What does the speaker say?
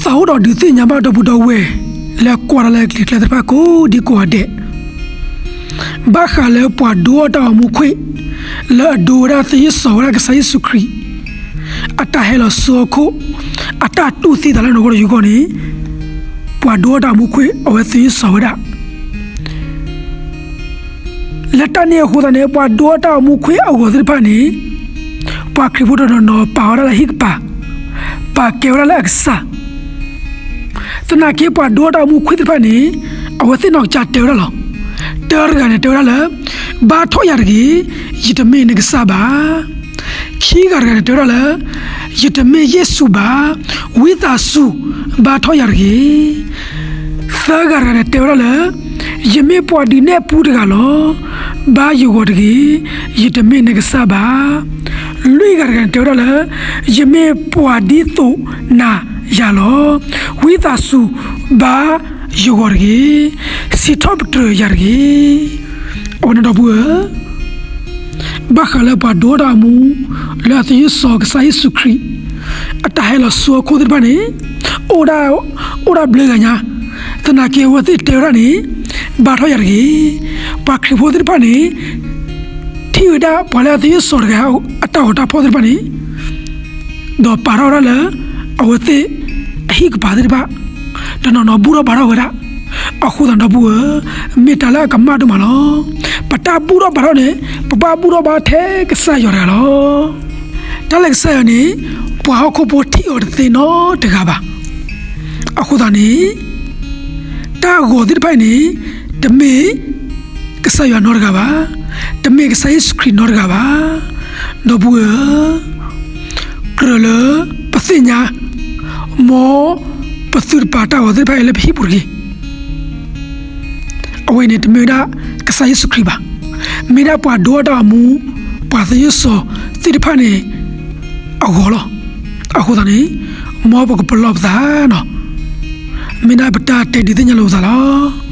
သးအိၣ်ဒီးဒုးသ့ၣ်ညါဘၣ်ဒီပုၢ်ဒီဝဲၢ် လၢကွၢ်တၢ်လၢကျဲၤကျဲသ့ၣ်တဖၣ်ကိးဒံကိးဂၤဒဲး, ဘၣ်ဃးလၢပှၤဒိအီၣ်တၢ်အိၣ်မူခွ့ၣ် လၢအဒိဝဲဒၣ်သးစီဆှံဝဲဒၣ်ကစၢ်ယ့ၣ်ၡူးခရံာ် အတၢ်ဟဲလီၤဆူဟီၣ်ခိၣ် အတၢ်တူၢ်သံသးလၢနဂီၢ်ဒီးယဂီၢ်န့ၣ်, ပှၤဒိအီၣ်တၢ်အိၣ်မူခွ့ၣ် အဝဲသးစီဆှံဝဲဒၣ် လၢတၢ်န့ၣ်အဃိသတးန့ၣ် ပှၤဒိအီၣ်တၢ်အိၣ်မူခွ့ၣ်အဂီၤသ့ၣ်တဖၣ်န့ၣ်, ပှၤခရံာ်ဖိတနီၤနီၤပာ်ဝဲဒၣ်လၢဟံၣ်ကပၤ, ပာ်ကဲဝဲဒၣ်လၢအကစၢ်. သနာ်က့ပှၤဒိအီၣ်တၢ်အိၣ်မူခွ့ၣ်သ့ၣ်တဖၣ်န့ၣ်, အဝဲသ့ၣ်နီၢ်ကစၢ်တဲဝဲဒၣ်လီၤ. တၢတဂၤန့ၣ်တဲဝဲဒၣ်လၢ, ဘါထီၣ်ယၤတဂ့ၤ, ယတမ့ၢ်နကစၢ်ဘၣ်. ခံဂၤတဂၤန့ၣ်တဲဝဲဒၣ်လၢ, ယတမ့ၢ်ယ့ၣ်ၡူးဘၣ်, ဝံသးစူၤ, ဘါထီၣ်ယၤတဂ့ၤ. သၢဂၤတဂၤန့ၣ်တဲဝဲဒၣ်လၢ, ယမ့ၢ်ပှၤဒုးနဲၣ်ပူတဂၤလီၤ. ဘါယဂီၤတဂ့ၤ, ယတမ့ၢ်နကစၢ်ဘၣ်. လွံၢ်ဂၤတဂၤန့ၣ်တဲဝဲဒၣ်လၢ, ယမ့ၢ်ပှၤဒ်သိးနၤယၤလီၤ. ဝံသးစူၤ, ဘါယဂီၤတဂ့ၤ, စံးထီၣ်ပတြၢၤယၤတဂ့ၤ. အဝဲန့ၣ်ဒီပုၢ်ဝဲၢ်ဧၢ, ဘၣ်ဃးလၢပှၤဒိအီၣ်တၢ်အိၣ်မူ လၢအသးစီဆှံကစၢ်ယ့ၣ်ၡူးခရံာ် အတၢ်ဟဲလီၤဆူဟီၣ်ခိၣ်သ့ၣ်တဖၣ်န့ၣ်, အိၣ်ဒၣ်ဘျုးဂၤညါ, သနာ်က့အဝဲသ့ၣ်တဲဝဲဒၣ်န့ၣ်, ဘါထီၣ်ယၤတဂ့ၤ. ပှၤခရံာ်ဖိသ့ၣ်တဖၣ်န့ၣ်, ထံၣ်ဝဲဒၣ်ပှၤလၢအသးစီဆှံတဂၤအတၢ်ဂီၤတၢ်ဖီၣ်သ့ၣ်တဖၣ်န့ၣ် ဒီးပာ်ထီၣ်ဝဲဒၣ်လၢ အဝဲသ့ၣ်အဟံၣ်ကပၤသ့ၣ်တဖၣ်, တနီၤနီၤဘူၣ်ထီၣ်ဘါထီၣ်ဝဲဒၣ်. အဃိသတးဒီပုၢ်ဝဲၢ်, မ့ၢ်တၢ်လၢအကမၣ်ဒိၣ်မးလီၤ. ပတၢ်ဘူၣ်ထီၣ်ဘါထီၣ်န့ၣ်, ပဘၣ်ဘူၣ်ထီၣ်ဘါထဲကစၢ်ယွၤတဂၤလီၤ. တၢ်လၢကစၢ်ယွၤန့ၣ်, ပှၤဟီၣ်ခိၣ်ဖိထံၣ်အီၤတသ့နီတဂၤဘၣ်. အဃိသတးန့ၣ်, တၢ်ဂီၤသ့ၣ်တဖၣ်အံၤန့ၣ်, တမ့ၢ်ကစၢ်ယွၤနီတဂၤဘၣ်, တမ့ၢ်ကစၢ်ယ့ၣ်ၡူးခရံာ်နီတဂၤဘၣ်. ဒီပုၢ်ဝဲၢ်ဧၢ, ကြၢးလၢပသ့ၣ်ညါ, မ်ပသုတပာ်တၢ်ဂီၤသ့ၣ်တဖၣ်အံၤလၢပဟံၣ်ပူၤတဂ့ၤ. အဝဲအံၤန့ၣ်တမ့ၢ်ဝဲဒၣ်ကစၢ်ယ့ၣ်ၡူးခရံာ်ဘၣ်. မ့ၢ်ဒၣ်ပှၤဒိအီၣ်တၢ်အိၣ်မူ, ပှၤသးစီဆှံသ့ၣ်တဖၣ်န့ၣ်အဂီၤလီၤ. အဃိသတးန့ၣ်, မ်ပကပလီၢ်ပသးနီၤ. မ့ၢ်ဒၣ်ပတၢ်တဲဒုးသ့ၣ်ညါလိာ်ပသးလီၤ.